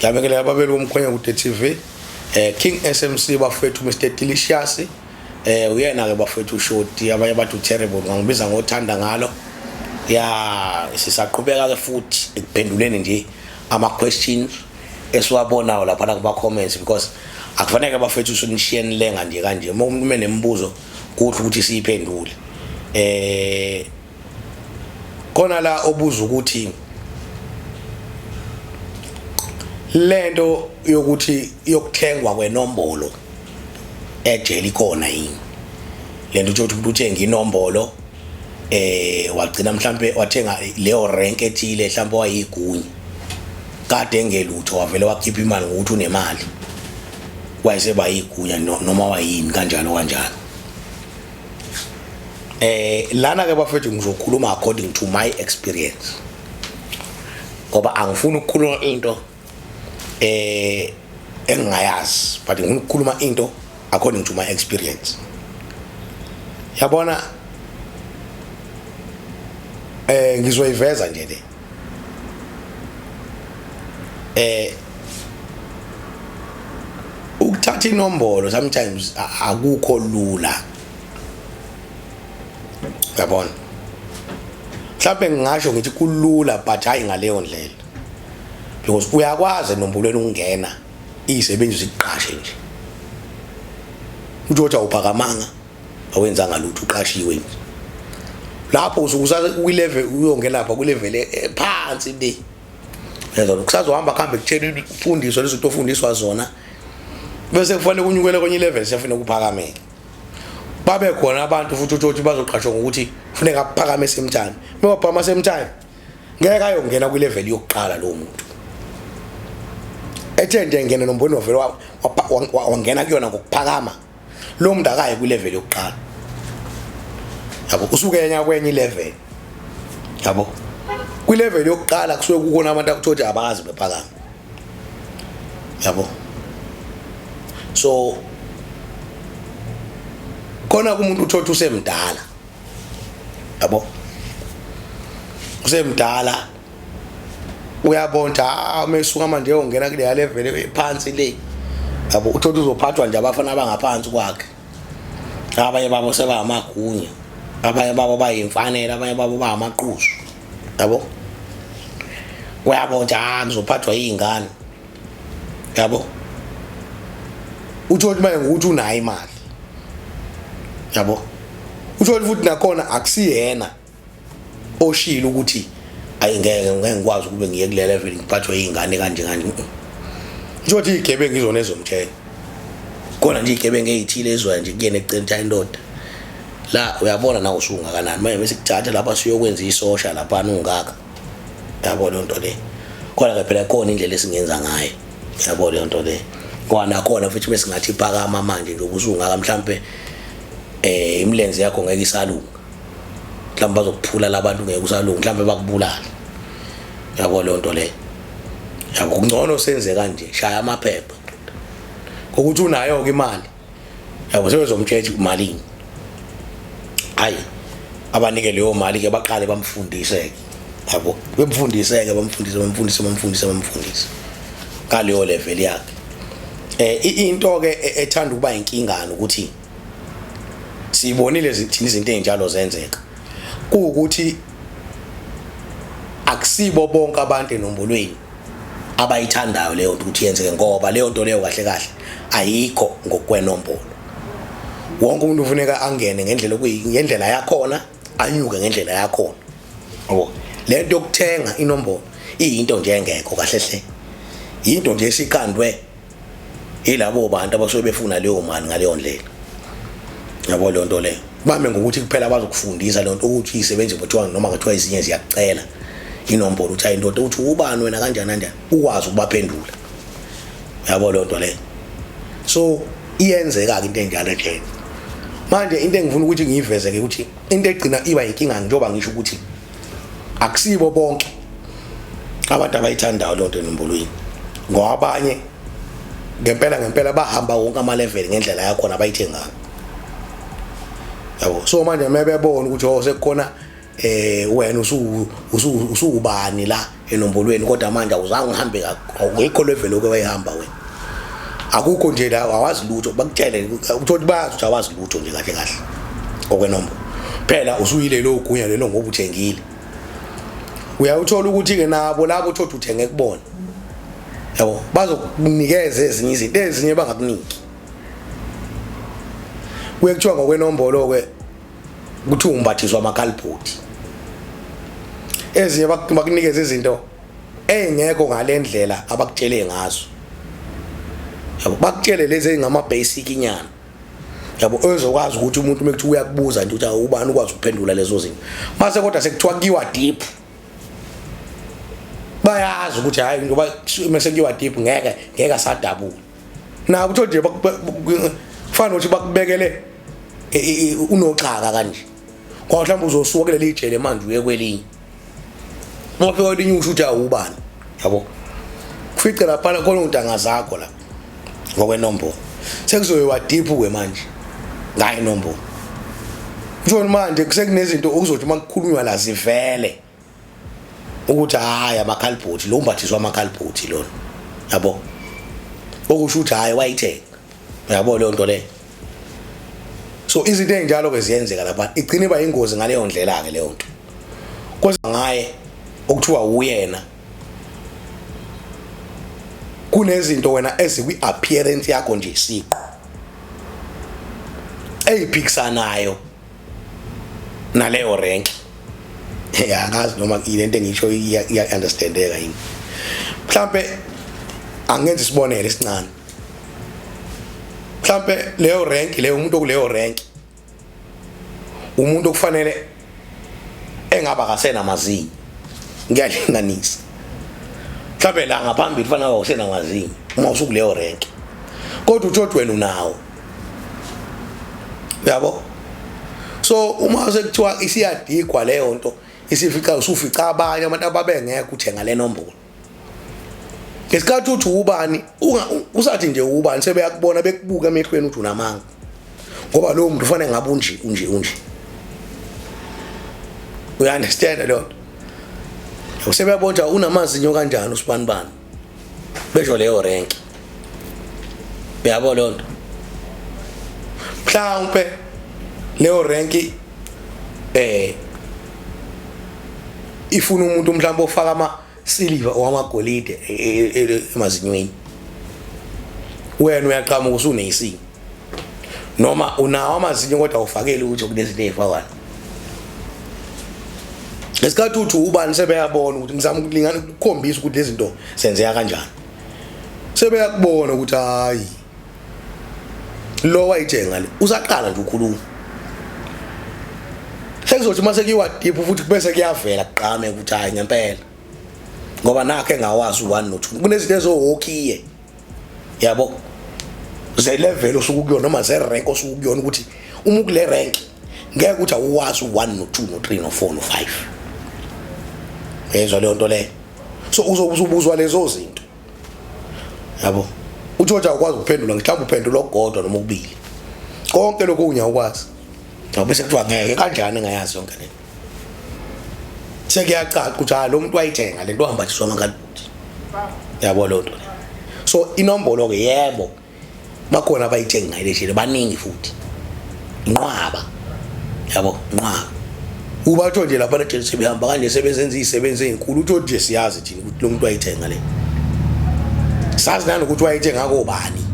Ngiyabingelela ababeli bomkhwenya kude TV. King SMC bafethu, Mr Delicious. Uyena ke bafethu uShoti, abanye bathi uTerrible, ngangibiza ngothanda ngalo. Ya, sisaqhubeka ke futhi ekuphenduleni nje ama questions esiwabonayo lapha kuma comments, because akufanele bafethu usunishiyeni lenga nje kanje. Uma ume nemibuzo, kuhle ukuthi siyiphendule. Khona la obuza ukuthi lento yokuthi yokuthengwa kwenombolo ejele ikhona yini, lento uthi umuntu uthenga inombolo, wagcina mhlambe wathenga leyo rank ethile, mhlambe wayigunya kade engelutho, wavele wakhipha imali ngokuthi unemali, wayeseba yigunya noma wayini, kanjalo kanjalo. Lana ke bafethu ngizokhuluma according to my experience, ngoba angifuni ukukhuluma into engingayazi, but ngifuna ukukhuluma into according to my experience. Yabona, ngizoyiveza nje le. Ukuthatha inombolo sometimes akukho lula, yabona. Mhlawumbe ngingasho ngithi kulula, but hayi ngaleyo ndlela, because uyakwazi enombolweni ukungena, izisebenzi zikuqashe nje, uthi awuphakamanga, awenzanga lutho, uqashiwe nje. Lapho usuke kwi-level, uyongena lapha kwi-level phansi le, yezwa, kusazohamba kuhambe kutshela ufundiswa lezinto ofundiswa zona, bese kufanele kunyukele kwenye level, siyafuna ukuphakamela. Babe khona abantu futhi uthi bazoqashwa ngokuthi kufuneka aphakame same time. Uma same time ngeke ayongena kwi-level yokuqala lowo muntu ethe nje ngene nombono, wavele wangena kuyona ngokuphakama. Lo muntu akaye kwi-level yokuqala, yabo, usuke enya kwenye i-level, yabo. Kwi-level yokuqala kusuke kukhona abantu akuthothi abazi bephakama, yabo. So khona kumuntu uthothi usemdala, yabo, usemdala, uyabona ukuthi ah, mesuka manje uyongena kuleya level phansi le, yabo, uthothi uzophathwa nje abafana abangaphansi kwakhe. Abanye babo sebamagunya, abanye babo bayimfanelo, abanye babo bayamaquzu, yabo. Uyabona ukuthi ah, ngizophathwa yingane, yabo. Uthole manje ngokuthi unayo imali, yabo. Uthole futhi nakhona akusiyena oshilo ukuthi ayingeke, ngeke ngikwazi ukube ngiye kule level ngiphathwe yingane kanje kanje. Ngisho ukuthi igebengu izona ezomtshela khona nje, igebengu eyithile ezwayo nje kuyena eceleni ukuthi indoda la, uyabona na usungakanani manje, bese kuthatha lapha siyokwenza isosha lapha ungaka, yabo, leyo nto le. Khona ke phela khona indlela esingenza ngayo, yabo, leyo nto le. Kwana khona futhi bese ngathi phakama manje nje ubusungaka, mhlambe imilenze yakho ngeke isalunga, mhlawumbe bazokuphula labantu, ngeke usalunga, mhlawumbe bakubulale, yabo, leyo nto le, yabo. Kungcono senze kanje, shaya amaphepha ngokuthi unayo ke imali, yabo, sebezomtshela ukuthi malini. Hayi, abanike leyo mali ke, baqale bamfundise ke, yabo, bemfundise ke, bamfundise, bamfundise, bamfundise, bamfundise ngaleyo level yakhe. Into ke ethanda ukuba inkingana ukuthi sibonile thina izinto ezinjalo zenzeka, kuwukuthi akusibo bonke abantu enombolweni abayithandayo leyo nto ukuthi yenzeke, ngoba leyo nto leyo kahle kahle ayikho ngokwenombolo. Wonke umuntu ufuneka angene ngendlela ngendlela yakhona, anyuke ngendlela yakhona, yabo. Lento yokuthenga inombolo iyinto nje engekho kahle hle, yinto nje esiqandwe yilabo bantu abasuke befuna leyo mali ngaleyo ndlela, yabo, leyo nto leyo. Bame ngokuthi kuphela bazokufundisa leyo nto ukuthi isebenze kuthiwa, noma kuthiwa ezinye ziyakucela inombolo, uthi ayindoda, uthi ubani wena, kanjani kanjani, ukwazi ukubaphendula, yabo, leyo nto leyo. So iyenzeka-ke into enjalo ejele. Manje into engifuna ukuthi ngiyiveze-ke ukuthi into egcina iba inkinga, njengoba ngisho ukuthi akusibo bonke abantu abayithandayo leyo nto enombolweni, ngoba abanye ngempela ngempela bahamba wonke ama-level ngendlela yakhona abayithengayo, yabo. So manje uma bebona ukuthi oh, sekukhona Wena usuubani la enombolweni, kodwa manje awuzange uhambe, awukho level oke wayihamba wena, akukho nje la, awazi lutho. Bakutshele uthola bayazi ukuthi awazi lutho nje kahle kahle okwenombolo. Phela usuyile lo gunya lelo ngoba uthengile. Uyawuthola ukuthi ke nabo labo uthola uthenge kubona, yabo, bazokunikeza ezinye izinto, ezinye bangakuniki. Kuye kuthiwa ngokwenombolo ke kuthiwa umbathiswa amakhalibhodi, ezinye bakunikeza izinto engekho ngalendlela abakutshele ngazo, yabo, bakutshele lezi ezingama basic inyana, yabo, ezokwazi ukuthi umuntu uma kuthiwa uyakubuza nje ukuthi ubani ukwazi ukuphendula lezo zinto. Mase kodwa sekuthiwa kuyiwa deep, bayazi ukuthi hayi, ngoba mase kuyiwa deep ngeke asadabula nabo. Uthola nje kufana nokuthi bakubekele unoxhaka kanje, ngoba mhlawumbe uzosuka kuleli jele manje uye kwelinye, uma ufika kwelinye usho ukuthi awubani, yabo, kufice lapha khona untanga zakho la ngokwenombolo. Sekuzoyiwa deep ke manje ngayo inombolo. Kusho manje kusekunezinto okuzothi uma kukhulunywa la zivele ukuthi hayi, amakhalibhothi lo, umbathiswa amakhalibhothi lona, yabo, okusho ukuthi hayi, wayithenga, uyabo leyo nto leyo. So izinto ezinjalo ke ziyenzeka lapha, igcine iba ingozi ngaleyo ndlela ke leyo nto. Kodwa ngaye okuthiwa uyena, kunezinto wena ezikwi appearance yakho nje siqu eyiphikisanayo naleyo rank. Hey, angazi noma ilento engisho iya understandeka yini. Mhlambe angenza isibonelo esincane. Mhlambe leyo rank leyo, umuntu okuleyo rank, umuntu okufanele engaba kasenamazinyo, ngiyalinganisa, mhlambe la ngaphambili fanele awusenamazinyo uma usukuleyo rank, kodwa uthi wena unawo, yabo. So uma sekuthiwa isiyadigwa leyo nto, isifica usufica abanye abantu ababengekho uthenga le nombolo ngesikhathi uthi ubani, usathi nje ubani, sebeyakubona, bekubuka emehlweni uthi unamanga, ngoba lowo muntu ufanele ngabe unje unje unje. Uya-understand leyo nto? Sebeyabona unamazinyo kanjani usibani bani, besho leyo rank, uyabo leyo nto. Mhlawumbe leyo rank ifuna umuntu mhlawumbe ofaka ama silver owamagolide emazinyweni, wena uyaqhamuka usunesinye, noma unawo amazinyo kodwa awufakeli ukuthi kunezinto ezifakwayo. Ngesikhathi uthi ubani, sebeyabona ukuthi, ngizama ukulingana ukukhombisa ukuthi lezi zinto zenzeka kanjani, sebeyakubona ukuthi hayi, lo wayithenga le, usaqala nje ukhuluma. Sekuzothi mase kuyiwa deep futhi bese kuyavela kugqame ukuthi hayi, ngempela, ngoba nakho engawazi u1 no2, kunezinto ezohokhiye, yabo, ze level osuke kuyona noma ze rank osuke kuyona, ukuthi uma ukule rank ngeke ukuthi awuwazi u1 no2 no3 no4 no5, yezwa leyo nto leyo. So uzobuzwa lezo zinto, yabo, uthi ukuthi awukwazi ukuphendula, mhlawumbe uphendula okukodwa noma okubili, konke lokho unyawukwazi, yabo. Bese kuthiwa ngeke, kanjani engayazi yonke le? Sekuyacaca ukuthi hayi, lo muntu wayithenga lento, wambathiswa amakhalibhuti, yabo leyo nto le. So inombolo ke, yebo, bakhona abayithenga ngayileshile, baningi futhi, inqwaba, yabo, inqwaba. Ubatho nje lapha nje sebehamba kanje, sebezenza izisebenzi ezinkulu, utho nje siyazi thina ukuthi lo muntu wayithenga le, sazi nanokuthi wayithenga kobani,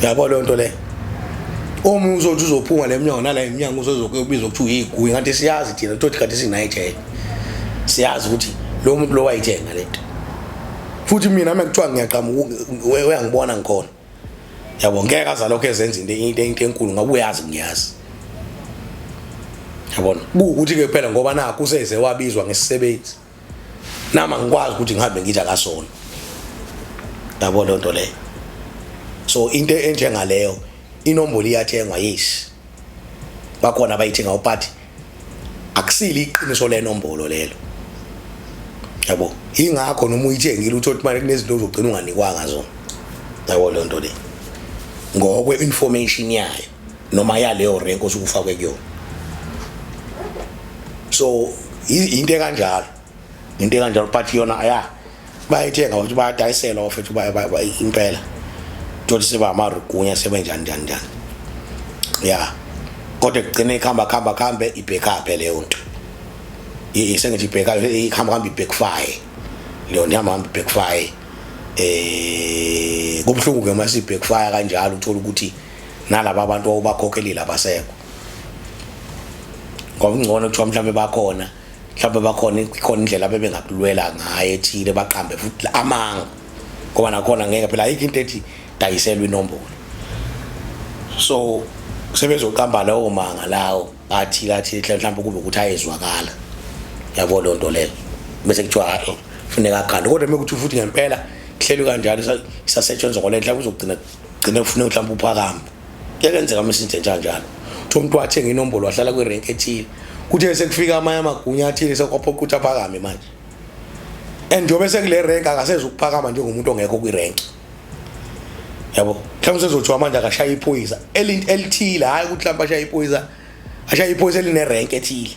yabo leyo nto le. Omunye uzothi uzophuma le mnyango nala iminyango, uzozokubizwa ukuthi uyiguyi, ngathi siyazi thina, uthi kanti sinayijele, siyazi ukuthi lo muntu lo wayithenga lento. Futhi mina uma kuthiwa ngiyaqhamuka, uyangibona ngikhona, yabo, ngeke aza lokho ezenza into enkulu ngoba uyazi ngiyazi, yabona. Kuwukuthi ke phela ngoba nakho useze wabizwa ngesisebenzi, nami angikwazi ukuthi ngihambe ngithi akasona, yabo leyo nto leyo. So into enjengaleyo, inombolo iyathengwa, yes, bakhona abayithenga, but akusile iqiniso lenombolo lelo, yabo. Ingakho noma uyithengile, uthi manje kunezinto ozogcina unganikwanga zona, yabo leyo nto le, ngokwe information yayo noma yaleyo rank osukufakwe kuyona. So into ekanjalo, into ekanjalo, but yona ya bayithenga ukuthi bayadayiselwa bafethu, impela thothi seba amarugunya sebenjani njani njani, ya. Kodwa ekugcine ikhamba khamba khambe ibhekaphe leyo nto, sengithi ibheka ikhamba khamba i-backfire leyo nto, ihamba hamba i-backfire. Kubuhlungu ke mase i-backfire kanjalo, uthola ukuthi nalaba abantu obakhokhelile abasekho, ngoba kungcono kuthiwa mhlawumbe bakhona, mhlawumbe bakhona, ikhona indlela abebengakulwela ngayo ethile, baqambe futhi amanga, ngoba nakhona ngeke phela, ayikho into ethi dayiselwa inombolo. So sebezoqamba lawo manga lawo athile athile, mhlawumbe kube ukuthi ayezwakala, yabo, leyo nto leyo, bese kuthiwa hayi, funeka akhande. Kodwa uma kuthi futhi ngempela kuhlelwe kanjalo, isasetshenzwa ngole, mhlawumbe uzogcina gcine kufuneka mhlawumbe uphakame. Kuyenzeka uma isinto njalo, uthi umuntu wathenga inombolo, wahlala kwirenki ethile, kuthe sekufika amanye amagunya athile, sekwaphoqa ukuthi aphakame manje, and njengoba sekule rank akasezi ukuphakama njengomuntu ongekho kwirenki, yabo. Mhlawumbe sezothiwa manje akashaya iphoyisa elithile, hhayi ukuthi mhlawumbe ashaya iphoyisa, ashaya iphoyisa elinerenki ethile,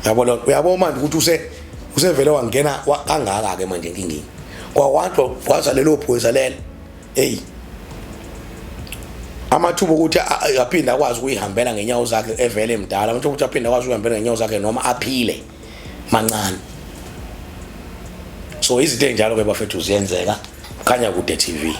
yabo. Lo uyabo manje ukuthi usevele wangena kangaka-ke manje enkingeni, kwakwathi kwaza lelo phoyisa lelo, eyi, amathuba okuthi aphinde akwazi ukuyihambela ngenyawo zakhe evele emdala, amathuba okuthi aphinde akwazi ukuyihambela ngenyawo zakhe noma aphile mancane. So izinto ey'njalo-ke bafethu ziyenzeka. Khanya Kude TV.